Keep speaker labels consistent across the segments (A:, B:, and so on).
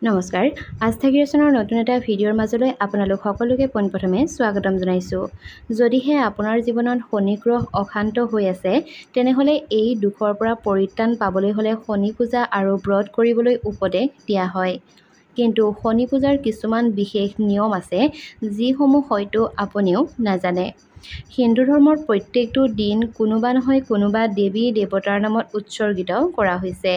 A: নমস্কাৰ, আস্থা ক্ৰিয়েশ্যনৰ নতুন এটা ভিডিঅ'ৰ মাজলৈ আপোনালোক সকলোকে পোনপ্ৰথমে স্বাগতম জনাইছোঁ। যদিহে আপোনাৰ জীৱনত শনি গ্ৰহ অশান্ত হৈ আছে, তেনেহ'লে এই দুখৰ পৰা পৰিত্ৰাণ পাবলৈ হ'লে শনি পূজা আৰু ব্ৰত কৰিবলৈ উপদেশ দিয়া হয়। কিন্তু শনি পূজাৰ কিছুমান বিশেষ নিয়ম আছে, যিসমূহ হয়তো আপুনিও নাজানে। হিন্দু ধৰ্মৰ প্ৰত্যেকটো দিন কোনোবা নহয় কোনোবা দেৱী দেৱতাৰ নামত উৎসৰ্গিত কৰা হৈছে।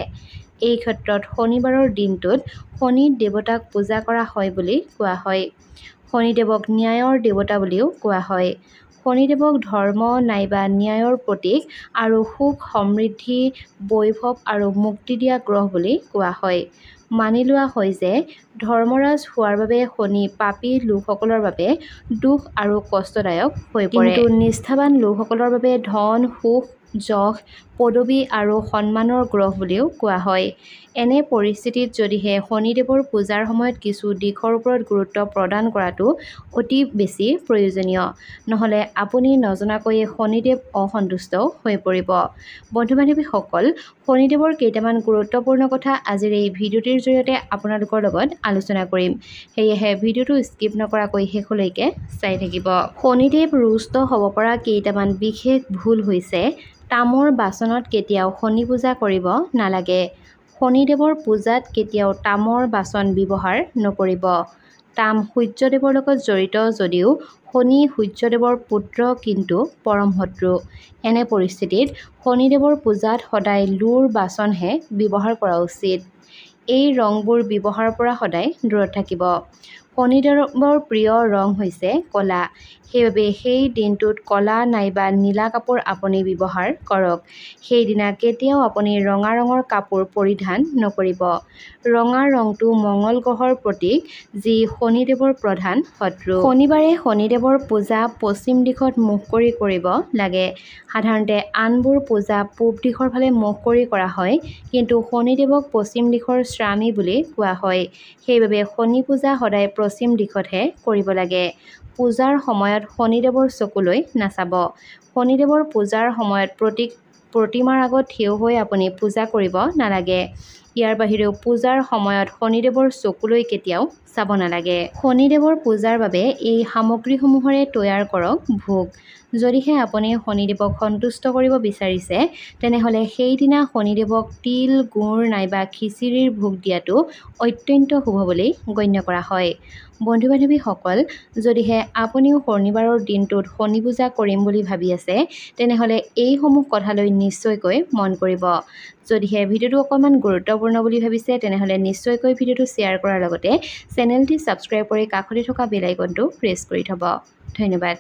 A: এই ক্ষেত্ৰত শনিবাৰৰ দিনটোত শনি দেৱতাক পূজা কৰা হয় বুলি কোৱা হয়। শনিদেৱক ন্যায়ৰ দেৱতা বুলিও কোৱা হয়। শনিদেৱক ধৰ্ম নাইবা ন্যায়ৰ প্ৰতীক আৰু সুখ, সমৃদ্ধি, বৈভৱ আৰু মুক্তি দিয়া গ্ৰহ বুলি কোৱা হয়। মানি লোৱা হয় যে ধৰ্মৰাজ হোৱাৰ বাবে শনি পাপী লোকসকলৰ বাবে দুখ আৰু কষ্টদায়ক হৈ পৰে। কিন্তু নিষ্ঠাবান লোকসকলৰ বাবে ধন, সুখ, যশ, পদবী আৰু সন্মানৰ গ্ৰহ বুলিও কোৱা হয়। এনে পৰিস্থিতিত যদিহে শনিদেৱৰ পূজাৰ সময়ত কিছু দিশৰ ওপৰত গুৰুত্ব প্ৰদান কৰাটো অতি বেছি প্ৰয়োজনীয়, নহ'লে আপুনি নজনাকৈয়ে শনিদেৱ অসন্তুষ্ট হৈ পৰিব। বন্ধু বান্ধৱীসকল, শনিদেৱৰ কেইটামান গুৰুত্বপূৰ্ণ কথা আজিৰ এই ভিডিঅ'টিৰ জৰিয়তে আপোনালোকৰ লগত আলোচনা কৰিম। সেয়েহে ভিডিঅ'টো স্কিপ নকৰাকৈ শেষলৈকে চাই থাকিব। শনিদেৱ ৰুষ্ট হ'ব পৰা কেইটামান বিশেষ ভুল হৈছে তামৰ বাচনত কেতিয়াও শনি পূজা কৰিব নালাগে। শনিদেৱৰ পূজাত কেতিয়াও তামৰ বাচন ব্যৱহাৰ নকৰিব। তাম সূৰ্যদেৱৰ লগত জড়িত যদিও শনি সূৰ্যদেৱৰ পুত্ৰ, কিন্তু পৰম শত্ৰু। এনে পৰিস্থিতিত শনিদেৱৰ পূজাত সদায় লোৰ বাচনহে ব্যৱহাৰ কৰা উচিত। এই ৰংবোৰ ব্যৱহাৰৰ পৰা সদায় দূৰত থাকিব। শনিদেৱৰ প্ৰিয় ৰং হৈছে ক'লা। সেইবাবে সেই দিনটোত ক'লা নাইবা নীলা কাপোৰ আপুনি ব্যৱহাৰ কৰক। সেইদিনা কেতিয়াও আপুনি ৰঙা ৰঙৰ কাপোৰ পৰিধান নকৰিব। ৰঙা ৰংটো মঙল গ্ৰহৰ প্ৰতীক, যি শনিদেৱৰ প্ৰধান শত্ৰু। শনিবাৰে শনিদেৱৰ পূজা পশ্চিম দিশত মুখ কৰি কৰিব লাগে। সাধাৰণতে আনবোৰ পূজা পূব দিশৰ ফালে মুখ কৰি কৰা হয়, কিন্তু শনিদেৱক পশ্চিম দিশৰ স্বামী বুলি কোৱা হয়। সেইবাবে শনি পূজা সদায় পশ্চিম দিশতহে কৰিব লাগে। পূজাৰ সময়ত শনিদেৱৰ চকুলৈ নাচাব। শনিদেৱৰ পূজাৰ সময়ত প্ৰতিমাৰ আগত থিয় হৈ আপুনি পূজা কৰিব নালাগে। ইয়াৰ বাহিৰেও পূজাৰ সময়ত শনিদেৱৰ চকুলৈ কেতিয়াও চাব নালাগে। শনিদেৱৰ পূজাৰ বাবে এই সামগ্ৰীসমূহৰে তৈয়াৰ কৰক ভোগ। যদিহে আপুনি শনিদেৱক সন্তুষ্ট কৰিব বিচাৰিছে, তেনেহ'লে সেইদিনা শনিদেৱক তিল, গুড় নাইবা খিচিৰিৰ ভোগ দিয়াটো অত্যন্ত শুভ বুলি গণ্য কৰা হয়। বন্ধু বান্ধৱীসকল, যদিহে আপুনিও শনিবাৰৰ দিনটোত শনি পূজা কৰিম বুলি ভাবি আছে, তেনেহ'লে এইসমূহ কথালৈ নিশ্চয়কৈ মন কৰিব। যদিহে ভিডিঅ'টো অকণমান গুৰুত্বপূৰ্ণ বুলি ভাবিছে, তেনেহ'লে নিশ্চয়কৈ ভিডিঅ'টো শ্বেয়াৰ কৰাৰ লগতে চেনেলটি ছাবস্ক্ৰাইব কৰি কাষতে থকা বেল আইকনটো প্ৰেছ কৰি থ'ব। ধন্যবাদ।